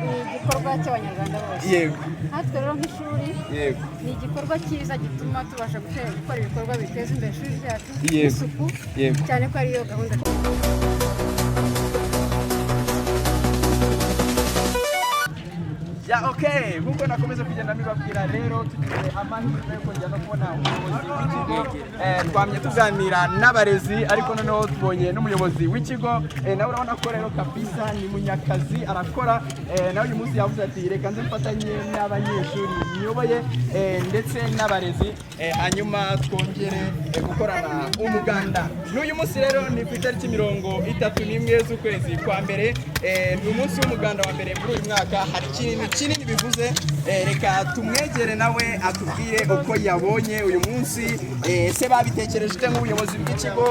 ni igikorwa cy'Abanyarwanda bose. Natwe rero nk'ishuri, ni igikorwa cyiza gituma tubasha gukora ibikorwa biteza imbere ishuri ryacu, isuku, cyane ko ariyo gahunda. Yeah, okay. Nkuko nakomeza kugenda mbibabwira rero, tugize amahirwe yo kongera no kubona umuyobozi w'ikigo. Twamye tuganira n'abarezi, ariko noneho tubonye n'umuyobozi w'ikigo. Nawe urabona ko rero kabisa ni munyakazi, arakora. Nawe uyu munsi yavuze ati: "Reka nze mfatanye n'abanyeshuri nyoboye ndetse n'abarezi, hanyuma twongere gukorana umuganda." N'uyu munsi rero ni ku itariki 31 z'ukwezi kwa mbere, ni umunsi w'umuganda wa mbere muri uyu mwaka. Hari ikintu kinini bivuze. Reka tumwegere nawe atubwire uko yabonye uyu munsi. Ese babitekereje ute nk'ubuyobozi bw'ikigo?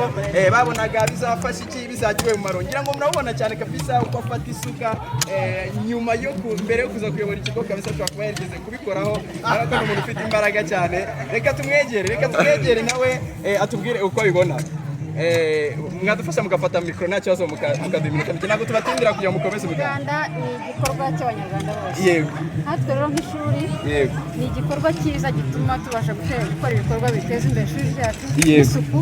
Babonaga bizafasha iki, bizagira uwuhe mumaro? Ngira ngo murabubona cyane kabisa uko afata isuka. Nyuma yo mbere yo kuza kuyobora ikigo kabisa ashobora kuba yarigeze kubikoraho, ariko ni umuntu ufite imbaraga cyane. Reka tumwegere nawe atubwire uko abibona. Mwadufasha mugafata mikoro, nta kibazo, mukaduha iminota mike, ntabwo tubatindira kugira ngo mukomeze umuganda. Umuganda ni igikorwa cy'Abanyarwanda bose. Natwe rero nk'ishuri, ni igikorwa cyiza gituma tubasha gukora ibikorwa biteza imbere ishuri ryacu, isuku,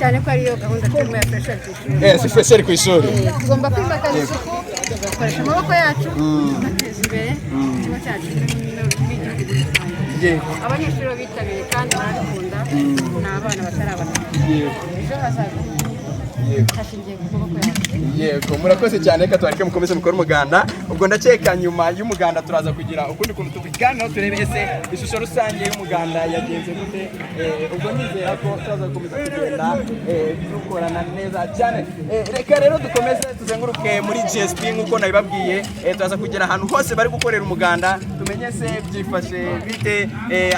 cyane ko ariyo gahunda turimo ya fraîcheur ku ishuri. Si fraîcheur ku ishuri. Tugomba kwimakaza isuku, tugakoresha amaboko yacu, tugateza imbere ikigo cyacu n'igihugu muri rusange. Abanyeshuri bitabiriye kandi barabikunda, ni abana batari abato. Ejo hazaza hashingiye ku maboko yacu. Yego, murakoze cyane. Reka tubareke mukomeze mukore umuganda. Ubwo ndakeka nyuma y'umuganda turaza kugira ukundi kuntu tubiganiraho, turebe ese ishusho rusange y'umuganda yagenze gute. Ubwo nizera ko turaza gukomeza kugenda dukorana neza cyane. Reka rero dukomeze tuzenguruke muri GSP nk'uko nabibabwiye. Turaza kugera ahantu hose bari gukorera umuganda, tumenye se byifashe bite,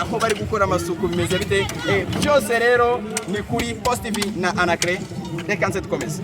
aho bari gukora amasuku bimeze bite. Byose rero ni kuri Post TV na Anacre. Reka nze dukomeze.